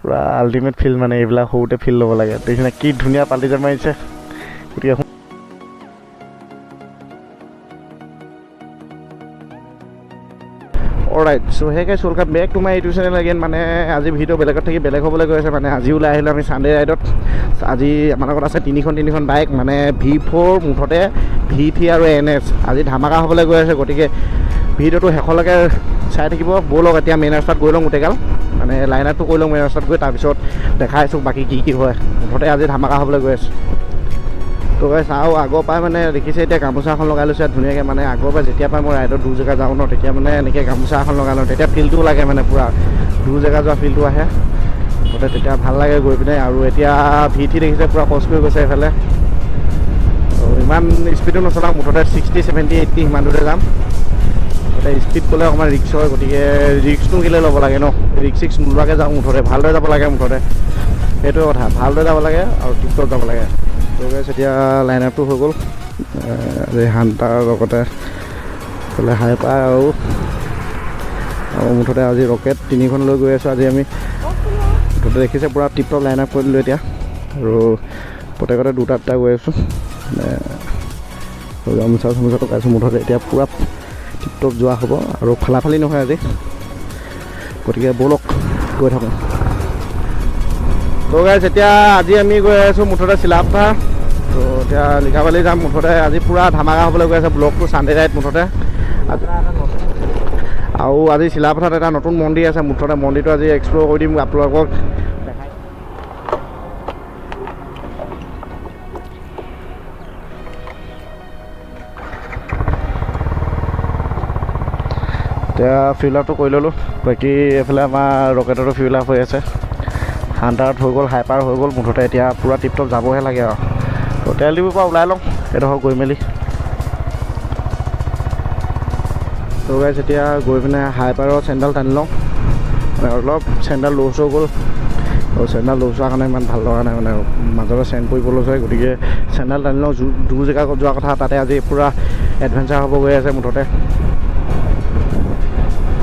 পূৰা ultimate feel, মানে এইবিলাক সৰুতে ফিল ল'ব লাগে। দেখিছেনে কি ধুনীয়া পাল্টি জাপ মাৰিছে। গতিকে alright, so hey guys, welcome back to my YouTube channel again. মানে আজি ভিডিঅ' বেলেগত থাকি বেলেগ হ'বলৈ গৈ আছে। মানে আজি ওলাই আহিলোঁ আমি ছানডে ৰাইডত। আজি আমাৰ লগত আছে তিনিখন তিনিখন বাইক, মানে ভি ফ'ৰ, মুঠতে ভি থ্ৰী আৰু এন এছ। আজি ধামাকা হ'বলৈ গৈ আছে, গতিকে ভিডিঅ'টো শেষলৈকে চাই থাকিব। ব'লক, এতিয়া মেইন ৰাস্তাত গৈ লওঁ। গোটেইগাল মানে লাইন আপটো কৰি লওঁ মেইন ৰাস্তাত গৈ, তাৰপিছত দেখাই আছোঁ বাকী কি কি হয়। মুঠতে আজি ধামাকা হ'বলৈ গৈ আছে। তো গাইছ, আৰু আগৰ পৰাই মানে দেখিছে, এতিয়া গামোচা এখন লগাই লৈছে ধুনীয়াকৈ। মানে আগৰ পৰা যেতিয়া পৰাই মই ৰাইডত দূৰ জেগা যাওঁ ন, তেতিয়া মানে এনেকৈ গামোচা এখন লগাই লওঁ, তেতিয়া ফিলটোও লাগে, মানে পূৰা দূৰ জেগা যোৱা ফিলটো আহে। মুঠতে তেতিয়া ভাল লাগে গৈ পিনে। আৰু এতিয়া ভি থ্ৰী দেখিছে, পূৰা ক্ৰছ কৰি গৈছে এইফালে। আৰু ইমান স্পীডো নচলাওঁ, মুঠতে 60, 70, 80 সিমানটোতে যাম। মুঠতে স্পীড গ'লে অকণমান ৰিস্ক হয়, গতিকে ৰিস্কটো কেলৈ ল'ব লাগে ন? ৰিস্ক চিস্ক নোলোৱাকৈ যাওঁ, মুঠতে ভালদৰে যাব লাগে। মুঠতে সেইটোৱে কথা, ভালদৰে যাব লাগে আৰু টিপটপ যাব লাগে। তো গাইছ, এতিয়া লাইন আপটো হৈ গ'ল। আজি হান্টাৰ লগতে এইফালে হাইপাৰ আৰু আৰু মুঠতে আজি ৰকেট তিনিখন লৈ গৈ আছোঁ আজি আমি। মুঠতে দেখিছে, পূৰা টিপটপ লাইন আপ কৰি দিলোঁ এতিয়া। আৰু প্ৰত্যেকতে দুটা দুটা গৈ আছোঁ, মানে গামোচা চামোচা টকাইছোঁ। মুঠতে এতিয়া পূৰা টিপটপ যোৱা হ'ব আৰু ফালাফালি নহয় আজি। গতিকে ব'লক, গৈ থাকোঁ। তো গাইছ, এতিয়া আজি আমি গৈ আছোঁ মুঠতে চিলাপথাৰ। তো এতিয়া লিকাবালি যাম। মুঠতে আজি পূৰা ধামাকা হ'বলৈ গৈ আছে ব্লগটো, ছানডে ৰাইড মুঠতে আজি। আৰু আজি চিলাপথাৰত এটা নতুন মন্দিৰ আছে, মুঠতে মন্দিৰটো আজি এক্সপ্ল'ৰ কৰি দিম আপোনালোকক দেখাই। এতিয়া ফিল আপটো কৰি ল'লোঁ। বাকী এইফালে আমাৰ ৰকেটতো ফিল আপ হৈ আছে, হাণ্টাৰত হৈ গ'ল, হাইপাৰ হৈ গ'ল। মুঠতে এতিয়া পূৰা টিপটপ যাবহে লাগে আৰু। তো তেল ডিপুৰ পৰা ওলাই লওঁ এইডোখৰ গৈ মেলি। তো গাইছ, এতিয়া গৈ পিনে হাইপাৰৰ চেণ্ডেল টানি লওঁ। মানে অলপ চেণ্ডেল লুজ হৈ গ'ল আৰু চেণ্ডেল লুজ হোৱাৰ কাৰণে ইমান ভাল লগা নাই, মানে মাজতে চেণ্ড পৰিব লৈছে। গতিকে চেণ্ডেল টানি লওঁ। দূৰ জেগা যোৱা কথা, তাতে আজি পূৰা এডভেঞ্চাৰ হ'ব গৈ আছে। মুঠতে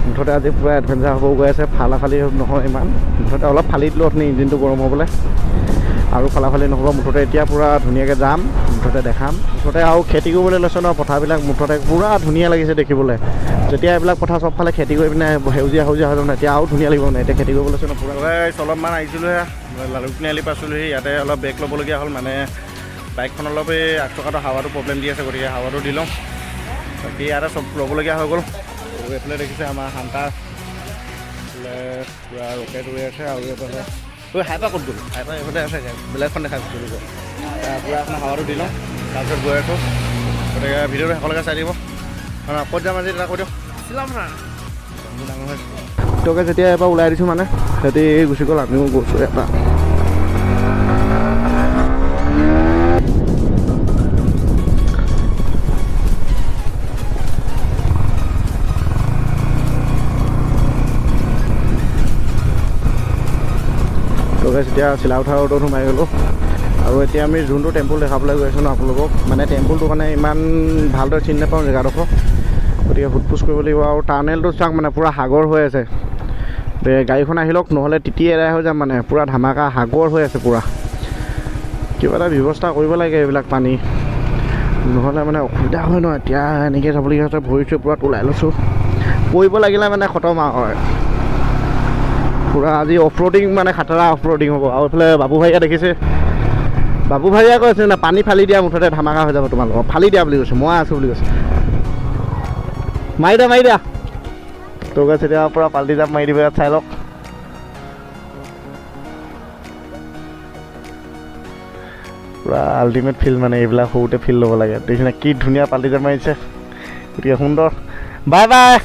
মুঠতে আজি পূৰা এডভেঞ্চাৰ হ'ব গৈ আছে। ফালাফালি নহয় ইমান, মুঠতে অলপ ফালি দিলোঁ অথনি ইঞ্জিনটো গৰম হ'বলৈ, আৰু ফালাফালি নহ'ব। মুঠতে এতিয়া পূৰা ধুনীয়াকৈ যাম, মুঠতে দেখাম। মুঠতে আৰু খেতি কৰিবলৈ লৈছে ন পথাৰবিলাক, মুঠতে পূৰা ধুনীয়া লাগিছে দেখিবলৈ। যেতিয়া এইবিলাক পথাৰ চবফালে খেতি কৰি পিনে সেউজীয়া সেউজীয়া হৈ যাব ন, তেতিয়া আৰু ধুনীয়া লাগিব। মানে এতিয়া খেতি কৰিব লৈছে ন পূৰা। অলপমান আহিছিলোঁহে, লালুক তিনিআলি পাইছিলোঁহি। ইয়াতে অলপ ব্ৰেক ল'বলগীয়া হ'ল, মানে বাইকখন অলপ এই আগচকাটো হাৱাটো প্ৰব্লেম দি আছে, গতিকে হাৱাটো দি লওঁ। বাকী ইয়াতে চব ল'বলগীয়া হৈ গ'ল। আৰু এইফালে দেখিছে আমাৰ হান্টাৰ, এইফালে পূৰা ৰকেট ৰৈ আছে। আৰু এইফালে ঐ হাইপা ক'ত গ'ল? হাইপা এইফালে আছে, বেলেগখন দেখাই গৈছিলোঁ। পূৰা এখন হাৱাটো দি লওঁ, তাৰপিছত গৈ আছোঁ। গতিকে ভিডিঅ'টো শেষলৈকে চাই দিব। ক'ত যাম আজি দাদা, কৈ দিয়ক। ডাঙৰ হৈছে। তোকে যেতিয়া এবাৰ ওলাই দিছোঁ, মানে সিহঁতি গুচি গ'ল, আমিও গৈছোঁ এটা। তো গাইছ, এতিয়া চিলাপথাৰ ৰোডত সোমাই গ'লোঁ। আৰু এতিয়া আমি যোনটো টেম্পল দেখাবলৈ গৈ আছোঁ ন আপোনালোকক, মানে টেম্পলটো মানে ইমান ভালদৰে চিনি নাপাওঁ জেগাডোখৰ, গতিকে সোধ পোছ কৰিব লাগিব। আৰু টাৰ্নেলটো চাওক, মানে পূৰা সাগৰ হৈ আছে। গাড়ীখন আহি লওক, নহ'লে তিতি এদাই হৈ যাম। মানে পূৰা ধামাকা সাগৰ হৈ আছে পূৰা। কিবা এটা ব্যৱস্থা কৰিব লাগে এইবিলাক পানী, নহ'লে মানে অসুবিধা হয় ন। এতিয়া এনেকৈ যাবলগীয়া হৈছে, ভৰি চৰি পূৰা তোলাই লৈছোঁ, পৰিব লাগিলে মানে খতম আৰু হয়। পূৰা আজি অফ ৰোডিং, মানে খাতৰা অফ ৰোডিং হ'ব। আৰু এইফালে বাবু ভাইয়া দেখিছে, বাবু ভাইয়া কৈছে না, পানী ফালি দিয়া, মুঠতে ধামাকা হৈ যাব তোমালোকৰ, ফালি দিয়া বুলি কৈছে, মই আছোঁ বুলি কৈছে। মাৰি দিয়া, মাৰি দিয়া। তো গাইছ, এতিয়া পূৰা পাল্টি জাপ মাৰি দিব ইয়াত, চাই লওক। পূৰা আল্টিমেট ফিল, মানে এইবিলাক সৰুতে ফিল ল'ব লাগে। দেখিছেনে কি ধুনীয়া পাল্টি জাপ মাৰিছে। গতিকে সুন্দৰ, বাই বাই।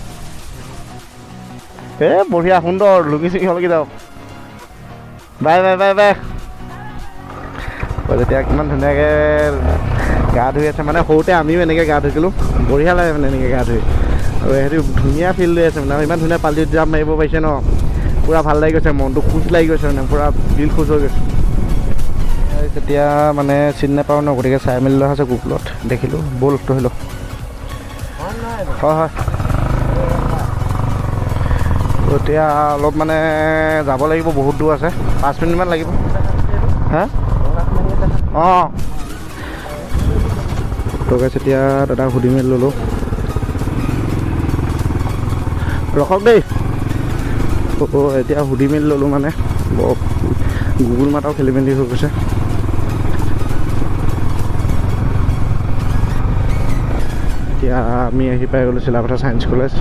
এ বঢ়িয়া, সুন্দৰ, লুঙি চুঙি হ'লগৈ যাওক। Bye bye bye bye. যেতিয়া কিমান ধুনীয়াকৈ গা ধুই আছে, মানে সৰুতে আমিও এনেকৈ গা ধুইছিলোঁ, বঢ়িয়া লাগে মানে এনেকৈ গা ধুই। আৰু সিহঁতি ধুনীয়া ফিল লৈ আছে, মানে ইমান ধুনীয়া পাল্টিত জাপ মাৰিব পাৰিছে ন, পূৰা ভাল লাগি গৈছে, মনটো খুচ লাগি গৈছে, মানে পূৰা দিল খুচ হৈ গৈছে। তেতিয়া মানে চিনি নাপাওঁ ন, গতিকে চাই মেলি লোৱা হৈছে গুগলত, দেখিলোঁ। ব'ল, ধৰি লওক। হয় হয়। এতিয়া অলপ মানে যাব লাগিব, বহুত দূৰ আছে, 5 মিনিটমান লাগিব। হা, অঁ, তো গাইছ এতিয়া দাদাক সুধি মেলি ল'লোঁ, ৰখক দেই। এতিয়া সুধি মেলি ল'লোঁ, মানে গুগল মাতাও খেলি মেলি হৈ গৈছে। এতিয়া আমি আহি পাই গ'লোঁ চিলাপথাৰ ছায়েন্স কলেজ।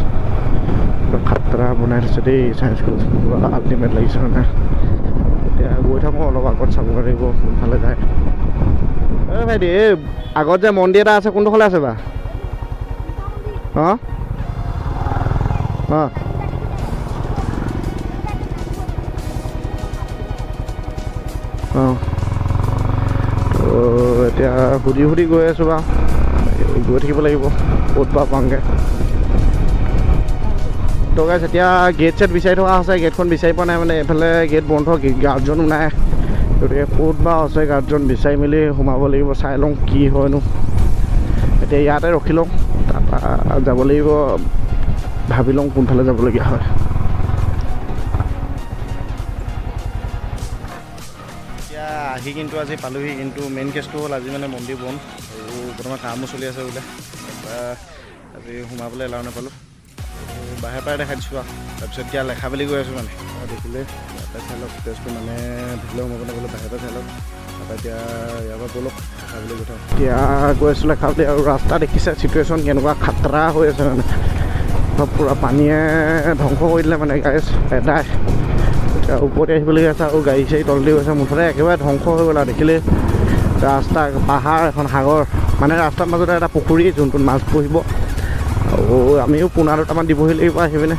খাতৰা বনাই থৈছে দেই ছায়েন্স কলেজ, পূৰা আল্টিমেট লাগিছে মানে। এতিয়া গৈ থাকোঁ, অলপ আগত চাব লাগিব কোনফালে যায়। এই ভাইটি, এই আগত যে মন্দিৰ এটা আছে, কোনটো ফালে আছে বা? অঁ অঁ, অঁ, তো এতিয়া সুধি সুধি গৈ আছোঁ বাৰু, গৈ থাকিব লাগিব ক'ত বা পাওঁগৈ। তো গাইছ এতিয়া গেট চেট বিচাৰি থকা হৈছে, গেটখন বিচাৰি পোৱা নাই, মানে এইফালে গেট বন্ধ, গাৰ্জনো নাই। গতিকে ক'ত বা আছে গাৰ্জন, বিচাৰি মেলি সোমাব লাগিব, চাই লওঁ কি হয়নো। এতিয়া ইয়াতে ৰখি লওঁ, তাৰপৰা যাব লাগিব, ভাবি লওঁ কোনফালে যাবলগীয়া হয়। এতিয়া আহি কিন্তু আজি পালোহি, কিন্তু মেইন কেছটো হ'ল আজি মানে মন্দিৰ বন্ধ আৰু বৰ্তমান কামো চলি আছে বোলে, আজি সোমাবলৈ এলাও নাপালোঁ, বাহিৰৰ পৰাই দেখাই দিছোঁ আৰু। তাৰপিছত এতিয়া লেখাবেলি গৈ আছোঁ, মানে দেখিলে ইয়াতে চাই লওক টেষ্টটো, মানে ভিতৰলৈ সোমাব নাপালোঁ, বাহিৰৰ পৰা চাই লওক। তাৰপৰা এতিয়া ইয়াৰ পৰা ব'লক লেখাবেলি গৈ থাকোঁ। এতিয়া গৈ আছোঁ লেখাবেলি, আৰু ৰাস্তা দেখিছে চিটুৱেশ্যন কেনেকুৱা খাতৰা হৈ আছে, মানে চব পূৰা পানীয়ে ধ্বংস কৰি দিলে মানে গাইছ এদাই। এতিয়া ওপৰতে আহিবলগীয়া আছে আৰু গাড়ী চাড়ী তলদি গৈছে, মুঠতে একেবাৰে ধ্বংস হৈ গ'ল আৰু। দেখিলে ৰাস্তা পাহাৰ এখন সাগৰ, মানে ৰাস্তাৰ মাজতে এটা পুখুৰী যোনটোত মাছ পুহিব। আৰু আমিও পোনা দুটামান দিবহি লাগিব আহি পিনে,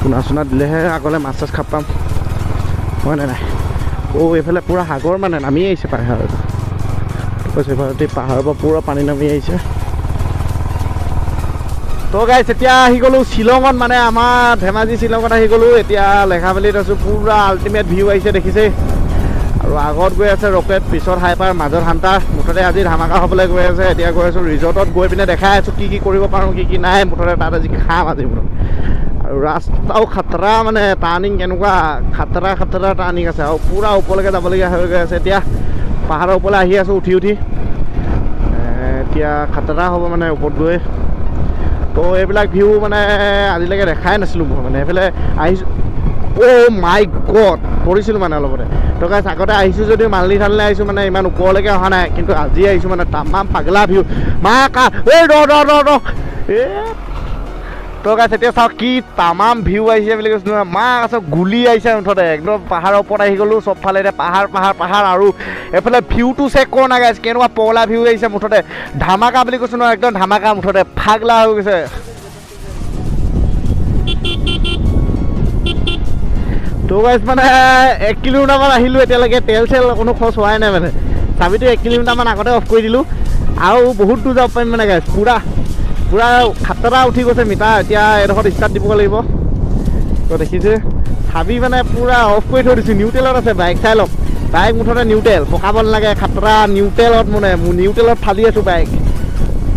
পোনা চোনা দিলেহে আগলৈ মাছ চাছ খাব পাম, হয়নে নাই? অ' এইফালে পূৰা সাগৰ মানে নামি আহিছে পাহাৰ, এইফালে পাহাৰৰ পৰা পূৰা পানী নামি আহিছে। তো গাইছ এতিয়া আহি গ'লোঁ শ্বিলঙত, মানে আমাৰ ধেমাজি শ্বিলঙত আহি গ'লোঁ। এতিয়া লেখাবেলিত আছোঁ, পূৰা আল্টিমেট ভিউ আহিছে দেখিছেই। আৰু আগত গৈ আছে ৰকেট, পিছত হাইপাৰ, মাজত হান্তাৰ। মুঠতে আজি ধামাকা হ'বলৈ গৈ আছে। এতিয়া গৈ আছোঁ ৰিজৰ্টত, গৈ পিনে দেখাই আছোঁ কি কি কৰিব পাৰোঁ কি কি নাই। মুঠতে তাত আজি খাম আজি মুঠতে। আৰু ৰাস্তাও খাতৰা, মানে টাৰ্ণিং কেনেকুৱা খাতৰা খাতৰা টাৰ্ণিং আছে, আৰু পূৰা ওপৰলৈকে যাবলগীয়া হৈ গৈ আছে। এতিয়া পাহাৰৰ ওপৰলৈ আহি আছোঁ উঠি উঠি, এতিয়া খাতৰা হ'ব মানে ওপৰত গৈ। তো এইবিলাক ভিউ মানে আজিলৈকে দেখাই নাছিলোঁ মই, মানে এইফালে আহিছোঁ। অ' মাই গড, পৰিছিলোঁ মানে অলপতে। তো গাইছ আগতে আহিছোঁ যদিও মালনী থানলৈ আহিছোঁ, মানে ইমান ওপৰলৈকে অহা নাই, কিন্তু আজি আহিছোঁ মানে তামাম পাগলা ভিউ। মা কা এই ৰ ৰ ৰ ৰ এই। তো গাইছ এতিয়া চাওক কি তামাম ভিউ আহিছে বুলি কৈছোঁ নহয়, মা চব গুলি আহিছে মুঠতে একদম পাহাৰৰ ওপৰত আহি গ'লোঁ। চবফালে এতিয়া পাহাৰ পাহাৰ পাহাৰ, আৰু এইফালে ভিউটো চেক কৰ না গাইছ, কেনেকুৱা পগলা ভিউ আহিছে মুঠতে। ধামাকা বুলি কৈছোঁ নহয়, একদম ধামাকা মুঠতে, ফাগলা হৈ গৈছে। তো গাইছ মানে 1 কিলোমিটাৰমান আহিলোঁ, এতিয়ালৈকে তেল চেল কোনো খৰচ হোৱাই নাই, মানে চাবিটো 1 কিলোমিটাৰমান আগতে অফ কৰি দিলোঁ। আৰু বহুত দূৰ যাব পাৰিম মানে গাইছ, পূৰা পূৰা খাতৰা উঠি গৈছে মিটাৰ। এতিয়া এডোখৰত ষ্টাৰ্ট দিব লাগিব। তো দেখিছে চাবি মানে পূৰা অফ কৰি থৈ দিছোঁ, নিউট্ৰেলত আছে বাইক, চাই লওক বাইক মুঠতে নিউট্ৰেল, পকাব নালাগে, খাতৰা নিউট্ৰেলত, মানে নিউট্ৰেলত ফালি আছোঁ বাইক।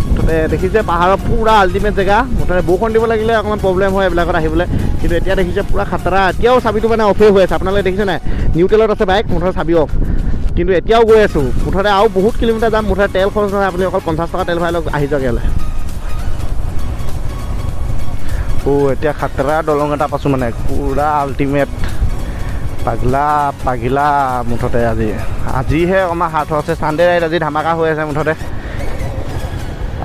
মুঠতে দেখিছে পাহাৰৰ পূৰা আল্টিমেট জেগা। মুঠতে বৰষুণ দিব লাগিলে অকণমান প্ৰব্লেম হয় এইবিলাকত আহিবলৈ, কিন্তু এতিয়া দেখিছে পূৰা খাতৰা। এতিয়াও চাবিটো মানে অফেই হৈ আছে, আপোনালোকে দেখিছে নাই? নিউট্ৰেলত আছে বাইক, মুঠতে চাবি অফ, কিন্তু এতিয়াও গৈ আছোঁ। মুঠতে আৰু বহুত কিলোমিটাৰ যাম, মুঠতে তেল খৰচ নহয়, আপুনি অকল 50 টকা তেল ভৰাই লওক, আহি যাওক ইয়ালৈ। অ' এতিয়া খাতৰা দলং এটা পাইছোঁ, মানে পূৰা আল্টিমেট পাগলা পাগিলা মুঠতে। আজি আজিহে অকণমান হাত আছে, ছানডে ৰাইড আজি ধামাকা হৈ আছে মুঠতে।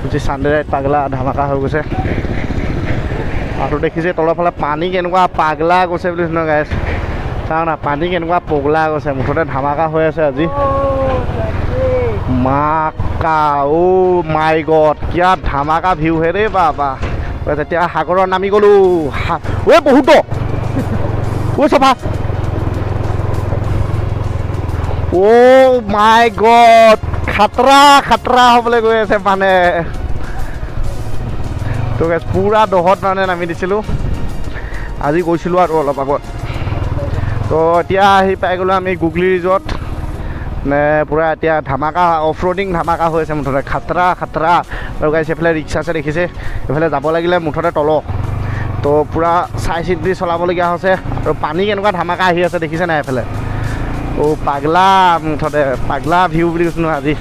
আজি ছানডে ৰাইড পাগলা ধামাকা হৈ গৈছে। আৰু দেখিছে তলৰ ফালে পানী কেনেকুৱা পাগলা গৈছে বুলি শুনো গাইছ, চাওঁ না পানী কেনেকুৱা পগলা গৈছে, মুঠতে ধামাকা হৈ আছে আজি। মাকা অ' মাই গড, কিয়া ধামাকা ভিউ হে ৰে বাবা। তেতিয়া সাগৰত নামি গ'লোঁ। ঐ বহুত ঐ চফা, অ' মাই গড, খাতৰা খাতৰা হ'বলৈ গৈ আছে মানে। তো গাইছ পূৰা দহত মানে নামি দিছিলোঁ, আজি গৈছিলোঁ আৰু অলপ আগত। তো এতিয়া আহি পাই গ'লোঁ আমি গুগলি ৰিজৰ্ট, মানে পূৰা এতিয়া ধামাকা অফ ৰোডিং ধামাকা হৈ আছে মুঠতে, খাতৰা খাতৰা। আৰু গাইছ এইফালে ৰিক্সা আছে দেখিছে, এইফালে যাব লাগিলে মুঠতে তল। তো পূৰা চাই চিন্তি চলাবলগীয়া হৈছে। আৰু পানী কেনেকুৱা ধামাকা আহি আছে দেখিছে নাই এইফালে। অ' পাগলা, মুঠতে পাগলা ভিউ বুলি কৈছোঁ নহয় আজি।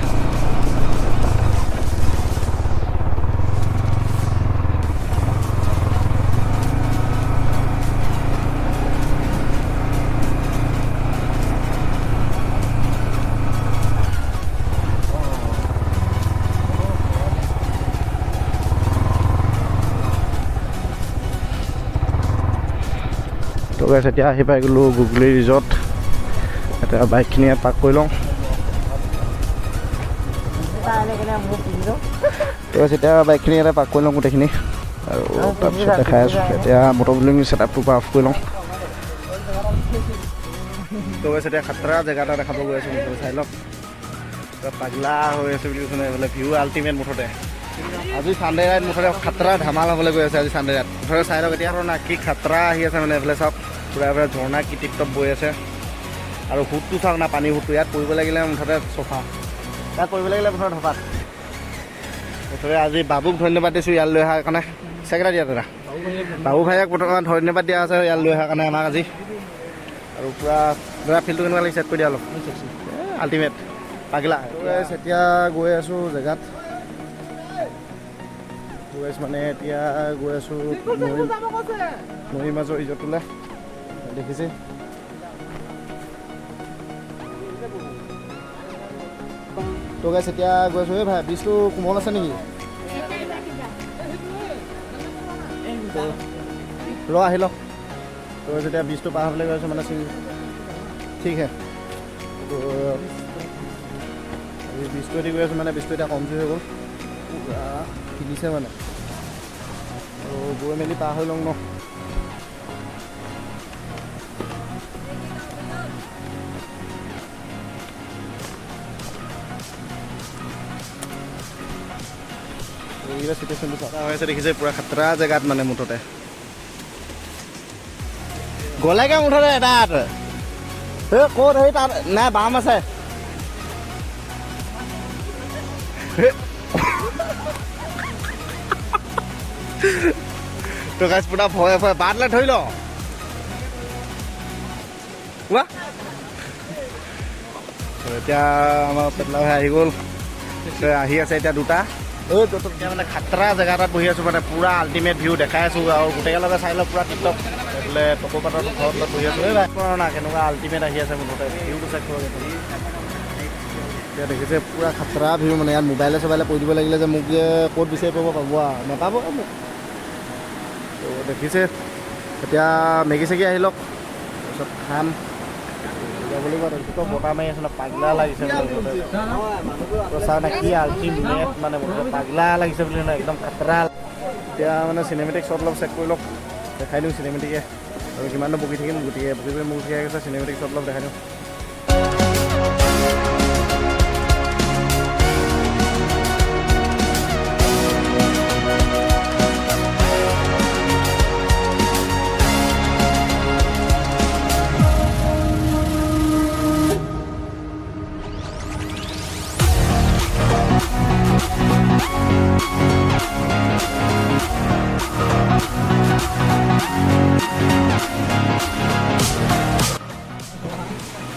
তো গাইছ এতিয়া আহি পাই গ'লোঁ গুগলি ৰিজৰ্ট। এতিয়া বাইকখিনি ইয়াত পাৰ্ক কৰি লওঁ। তো গাইছ এতিয়া বাইকখিনি ইয়াতে পাৰ্ক কৰি লওঁ গোটেইখিনি, আৰু তাৰপিছত দেখাই আছোঁ। এতিয়া মটৰ ব্লগিং ছেটআপটো পৰা অফ কৰি লওঁ। তো গাইছ এতিয়া খাতৰা জেগা এটা দেখাব গৈ আছোঁ, মুঠতে চাই লওক। পূৰা পাগলা হৈ আছে বুলি কৈছোঁ নহয়, এইফালে ভিউ আল্টিমেট মুঠতে। আজি চানডে ৰাইড মুঠতে খাতৰা ধামাল হ'বলৈ গৈ আছে আজি চানডে ৰাইড। মুঠতে চাই লওক এতিয়া না কি খাতৰা আহি আছে মানে। এইফালে চাওক পূৰা এইফালে ঝৰ্ণা কি টিপ টপ বৈ আছে। আৰু সোঁতটো চাওক না, পানীৰ সোঁতটো। ইয়াত পৰিব লাগিলে মুঠতে চফা, ইয়াত পৰিব লাগিলে মুঠতে ধপাত। মুঠতে আজি বাবুক ধন্যবাদ দিছোঁ ইয়াত লৈ অহাৰ কাৰণে। চেকেটা দিয়া দাদা, বাবু ভাইয়াক বৰ্তমান ধন্যবাদ দিয়া আছে ইয়াত লৈ অহাৰ কাৰণে আমাক আজি। আৰু পূৰা দাদা ফিল্ডটো কেনেকুৱা লাগিছে কৈ দিয়া অলপ। আল্টিমেট পাগলা। এতিয়া গৈ আছোঁ জেগাত গৈ আছোঁ মানে এতিয়া গৈ আছোঁ নৈৰ মাজৰ ৰিজৰ্টটোলৈ, দেখিছে। তো গাইছ এতিয়া গৈ আছোঁ। এই ভাই বীজটো কোমল আছে নেকি? ৰ আহি লওক। তো যেতিয়া বীজটো পাৰ হ'বলৈ গৈ আছোঁ মানে ঠিক হে। তো আজি বীজটো দি গৈ আছোঁ মানে বীজটো এতিয়া কমজোৰ হৈ গ'ল, পূৰা ফিলিছে মানে। তো গৈ মেলি পাৰ হৈ লওঁ ন। এইকেইটা চিটুৱেশ্যনটো চাফা হৈ আছে দেখিছে, পূৰা খাতৰা জেগাত মানে মুঠতে গ'লেগে মুঠতে তাত। এই ক'ত সেই তাত নাই বাম আছে। তো গাইছ পুৰা ভয়ে ভয়ে বাদলে ধৰি ল। কোৱা এতিয়া আমাৰ পেটলা ভাই আহি গ'ল, আহি আছে এতিয়া দুটা। এতিয়া মানে খাতৰা জেগা এটাত বহি আছোঁ মানে, পূৰা আল্টিমেট ভিউ দেখাই আছোঁ আৰু গোটেইকেইটা চাই লওক পূৰা টিপটপ। এইফালে টকৌপাতৰ ঘৰত বহি আছোঁ। এই না কেনেকুৱা আল্টিমেট আহি আছে মুঠতে ভিউটো চেক কৰক। এতিয়া দেখিছে পূৰা খাতৰা ভিউ মানে। ইয়াত মোবাইলে চবাইলে পৰি দিব লাগিলে যে মোক যে ক'ত বিচাৰি পাব পাব আৰু নাপাব মোক। তো দেখিছে এতিয়া মেগী চেগী আহি লওক, তাৰপিছত খাম যাব লাগিব। তাৰপিছত বতাহ মাৰি আছে ন, পাগলা লাগিছে চাওঁ না কি আল্টিমেট মানে মুঠতে পাগলা লাগিছে বুলি নহয়, একদম খাতৰা। এতিয়া মানে চিনেমেটিক শ্বট অলপ চেক কৰি লওক, দেখাই দিওঁ চিনেমেটিকে। আৰু কিমাননো বকি থাকিম, গতিকে বকি বকি মোক উঠি গৈছে। চিনেমেটিক শ্বট অলপ দেখাই দিওঁ।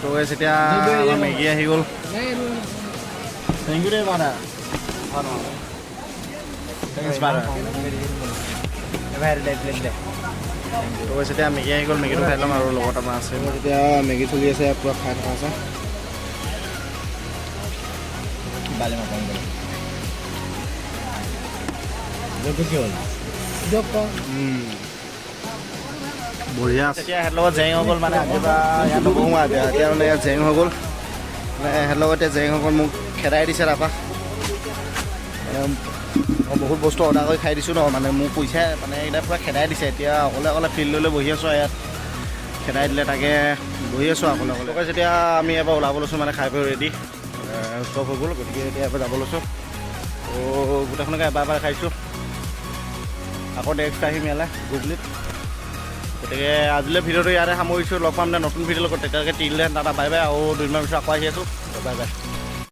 তো এতিয়া মেগী আহি গ'ল। Thank U দেই বাদা। তো এতিয়া মেগী আহি গ'ল, মেগীটো খাই ল'ম আৰু লগত আমাৰ আছে। এতিয়া মেগী চলি আছে, পূৰা খাই থকা আছে। বঢ়িয়া। এতিয়া সিহঁতৰ লগত জেং হৈ গ'ল মানে, আজিৰ পৰা ইয়াত নবহোঁ আৰু এতিয়া। এতিয়া মানে ইয়াত জেং হৈ গ'ল মানে, সিহঁতৰ লগত এতিয়া জেং হৈ গ'ল, মোক খেদাই দিছে তাৰপৰা। মানে মই বহুত বস্তু অৰ্ডাৰ কৰি খাই দিছোঁ ন, মানে মোৰ পইচাই মানে এইকেইটা পূৰা খেদাই দিছে। এতিয়া অকলে অকলে ফিল্ডলৈ বহি আছোঁ আৰু ইয়াত খেদাই দিলে, তাকে বহি আছোঁ অকলে অকলে। যেতিয়া আমি ইয়াৰ পৰা ওলাব লৈছোঁ মানে, খাই বৈ ৰেডি চব হৈ গ'ল, গতিকে এতিয়া ইয়াৰ পৰা যাব লৈছোঁ। ত' গোটেইখনকে এবাৰ এবাৰ খাইছোঁ, আকৌ নেক্সট আহিম ইয়ালৈ গুগলিত। গতিকে আজিলৈ ভিডিঅ'টো ইয়াতে সামৰিছোঁ, লগ পাম নে নতুন ভিডিঅ'ৰ লগত। তেতিয়ালৈকে till then tata bye bye. আৰু দুদিনমান পিছত আকৌ আহি আছোঁ, বাই বাই।